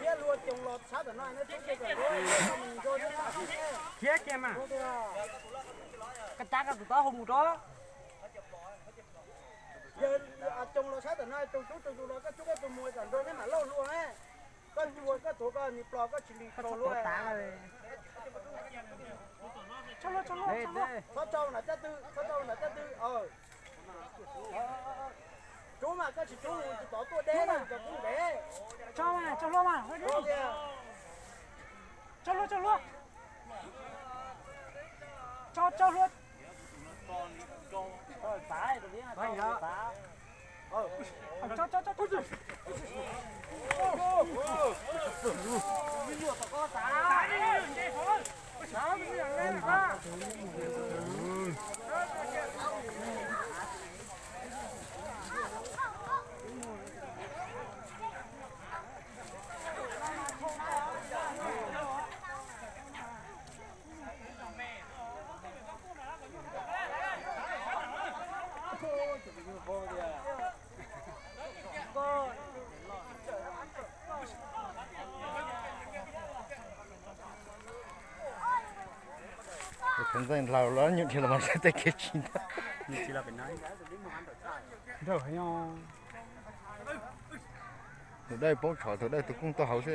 Khiav luag coos los sab tom no, khiav kiag mas. Koj cab koj tus taub hau mus rau. Yog coos los sab tom no, coos cub coos tus los koj cub koj tus mus kom nrog neb mam lauj hlua. Koj cua koj tuav koj ni plos koj tsis li koj luag. Txhob tso nram caj twg, txhob tso nram caj twg. Cub mas koj tsis cub tsis tov tuaj deb na, cov kub ntev. Tso mas, tso hlua mas. Tso hlua, tso hlua. Tso, tso hlua. Tus kheev ntxeej laus los nyuam dhia los mas tej kev tsis ntag. Tus dawj poob tshov, tus dawj tus koob tuaj hauv xwb.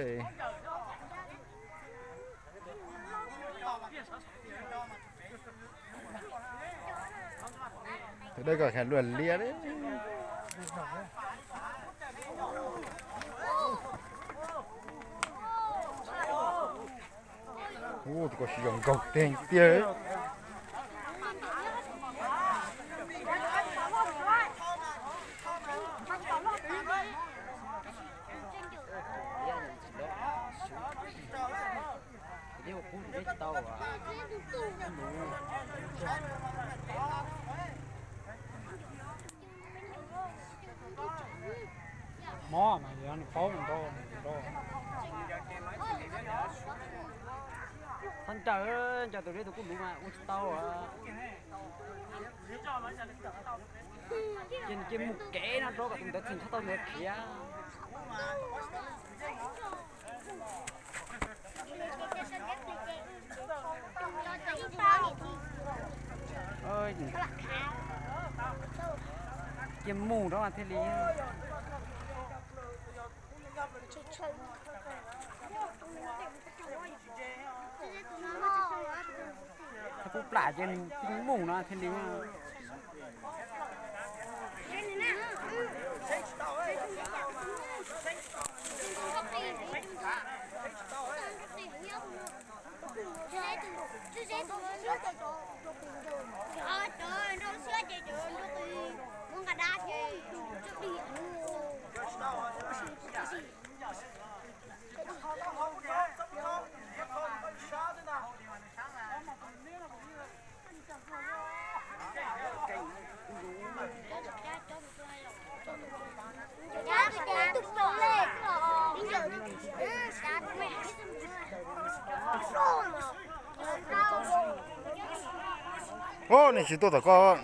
Tus dawj koj kheev luaj liab li. Tus ko siv zog nkaug teg tiag. Mob mas yog nws paub nws nrau nws nrau. Txhob ncaws, ncaws tus deb tus kuj luv mas ua tsis tau. Ces nws cia mus kev no rau kom tus ntawd txheem txhob tau ntawd khiav. Cia mus rau mas thiaj li. Thaum kuv plam ces mus no thiaj li. Ub, nej tsis tuaj tom koj.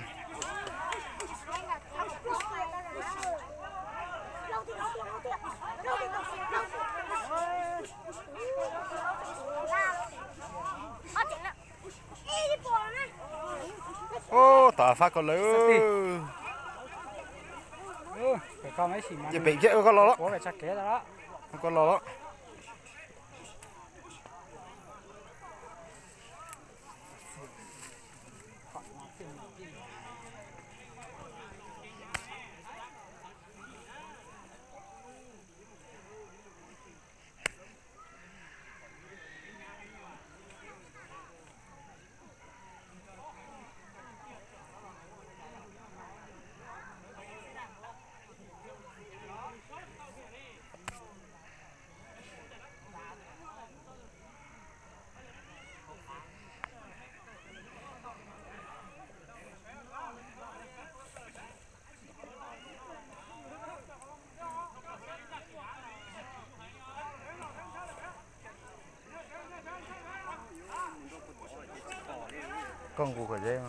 Ub, tas fab koj lawm. Ces pem kiag koj los los. Koj los los. Koj nqus kom deb.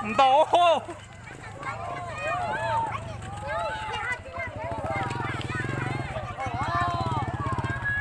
Ntaus.